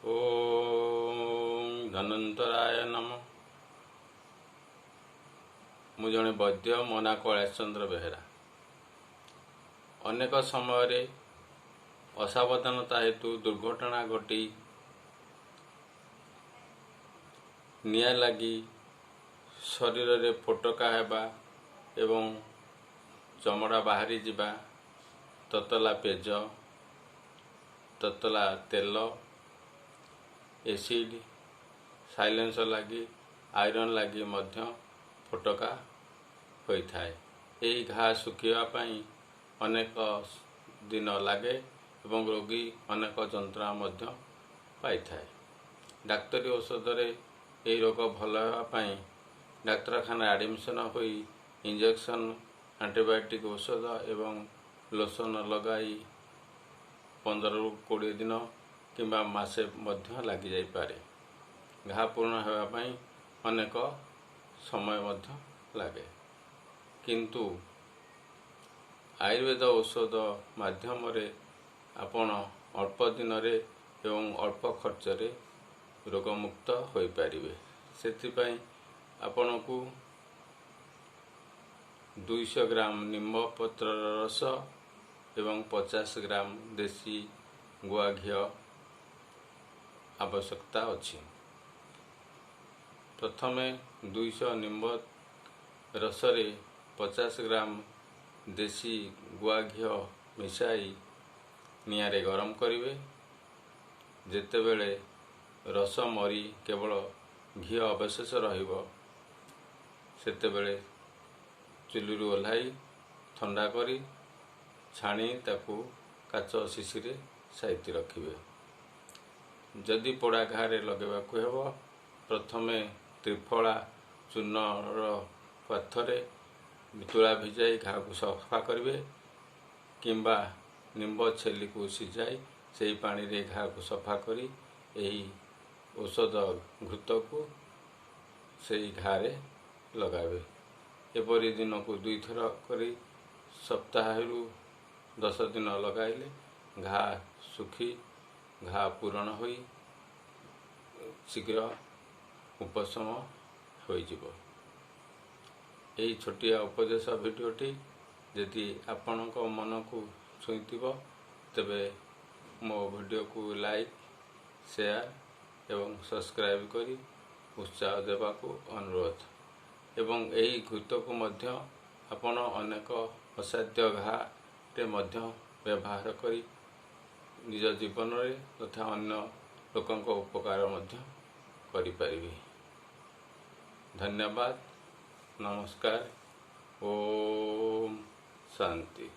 ଓଁ ଧନ୍ୱନ୍ତରାୟ ନମଃ। ମୁଁ ଜଣେ ବୈଦ୍ୟ, ମୋ ନାଁ କୈଳାସ ଚନ୍ଦ୍ର ବେହେରା। ଅନେକ ସମୟରେ ଅସାବଧାନତା ହେତୁ ଦୁର୍ଘଟଣା ଘଟି, ନିଆଁ ଲାଗି ଶରୀରରେ ଫୋଟକା ହେବା ଏବଂ ଚମଡ଼ା ବାହାରି ଯିବା, ତତଲା ପେଜ, ତତଲା ତେଲ, ଏସିଡ଼, ସାଇଲେନ୍ସର ଲାଗି, ଆଇରନ୍ ଲାଗି ମଧ୍ୟ ଫୋଟକା ହୋଇଥାଏ। ଏହି ଘା ଶୁଖିବା ପାଇଁ ଅନେକ ଦିନ ଲାଗେ ଏବଂ ରୋଗୀ ଅନେକ ଯନ୍ତ୍ରଣା ମଧ୍ୟ ପାଇଥାଏ। ଡାକ୍ତରୀ ଔଷଧରେ ଏହି ରୋଗ ଭଲ ହେବା ପାଇଁ ଡାକ୍ତରଖାନାରେ ଆଡ଼ମିସନ୍ ହୋଇ ଇଞ୍ଜେକ୍ସନ୍, ଆଣ୍ଟିବାୟୋଟିକ୍ ଔଷଧ ଏବଂ ଲୋସନ୍ ଲଗାଇ 15ରୁ 20 ଦିନ କିମ୍ବା ମାସେ ମଧ୍ୟ ଲାଗିଯାଇପାରେ। ଘା ପୂରଣ ହେବା ପାଇଁ ଅନେକ ସମୟ ମଧ୍ୟ ଲାଗେ। କିନ୍ତୁ ଆୟୁର୍ବେଦ ଔଷଧ ମାଧ୍ୟମରେ ଆପଣ ଅଳ୍ପ ଦିନରେ ଏବଂ ଅଳ୍ପ ଖର୍ଚ୍ଚରେ ରୋଗମୁକ୍ତ ହୋଇପାରିବେ। ସେଥିପାଇଁ ଆପଣଙ୍କୁ 200 ଗ୍ରାମ ନିମ୍ବ ପତ୍ରର ରସ ଏବଂ 50 ଗ୍ରାମ ଦେଶୀ ଗୁଆ ଘିଅ ଆବଶ୍ୟକତା ଅଛି। ପ୍ରଥମେ 200 ନିମ୍ବ ରସରେ 50 ଗ୍ରାମ ଦେଶୀ ଗୁଆ ଘିଅ ମିଶାଇ ନିଆଁରେ ଗରମ କରିବେ। ଯେତେବେଳେ ରସ ମରି କେବଳ ଘିଅ ଅବଶେଷ ରହିବ, ସେତେବେଳେ ଚୁଲିରୁ ଓହ୍ଲାଇ ଥଣ୍ଡା କରି ଛାଣି ତାକୁ କାଚ ଶିଶିରେ ସାଇତି ରଖିବେ। ଯଦି ପୋଡ଼ା ଘାରେ ଲଗାଇବାକୁ ହେବ, ପ୍ରଥମେ ତ୍ରିଫଳା ଚୂର୍ଣ୍ଣର କ୍ୱାଥରେ ତୁଳା ଭିଜାଇ ଘାକୁ ସଫା କରିବେ କିମ୍ବା ନିମ୍ବ ଛେଲିକୁ ସିଝାଇ ସେହି ପାଣିରେ ଘାକୁ ସଫା କରି ଏହି ଔଷଧ ଘୃତକୁ ସେଇ ଘାରେ ଲଗାଇବେ। ଏପରି ଦିନକୁ ଦୁଇଥର କରି ସପ୍ତାହରୁ 10 ଦିନ ଲଗାଇଲେ ଘା ଶୁଖି ଘା ପୂରଣ ହୋଇ ଶୀଘ୍ର ଉପଶମ ହୋଇଯିବ। ଏହି ଛୋଟିଆ ଉପଦେଶ ଭିଡ଼ିଓଟି ଯଦି ଆପଣଙ୍କ ମନକୁ ଛୁଇଁଥିବ, ତେବେ ମୋ ଭିଡ଼ିଓକୁ ଲାଇକ୍, ସେୟାର ଏବଂ ସବସ୍କ୍ରାଇବ୍ କରି ଉତ୍ସାହ ଦେବାକୁ ଅନୁରୋଧ। ଏବଂ ଏହି ଘୃତକୁ ମଧ୍ୟ ଆପଣ ଅନେକ ଅସାଧ୍ୟ ଘାରେ ମଧ୍ୟ ବ୍ୟବହାର କରି ନିଜ ଜୀବନରେ ତଥା ଅନ୍ୟ ଲୋକଙ୍କ ଉପକାର ମଧ୍ୟ କରିପାରିବେ। ଧନ୍ୟବାଦ, ନମସ୍କାର, ଓମ୍ ଶାନ୍ତି।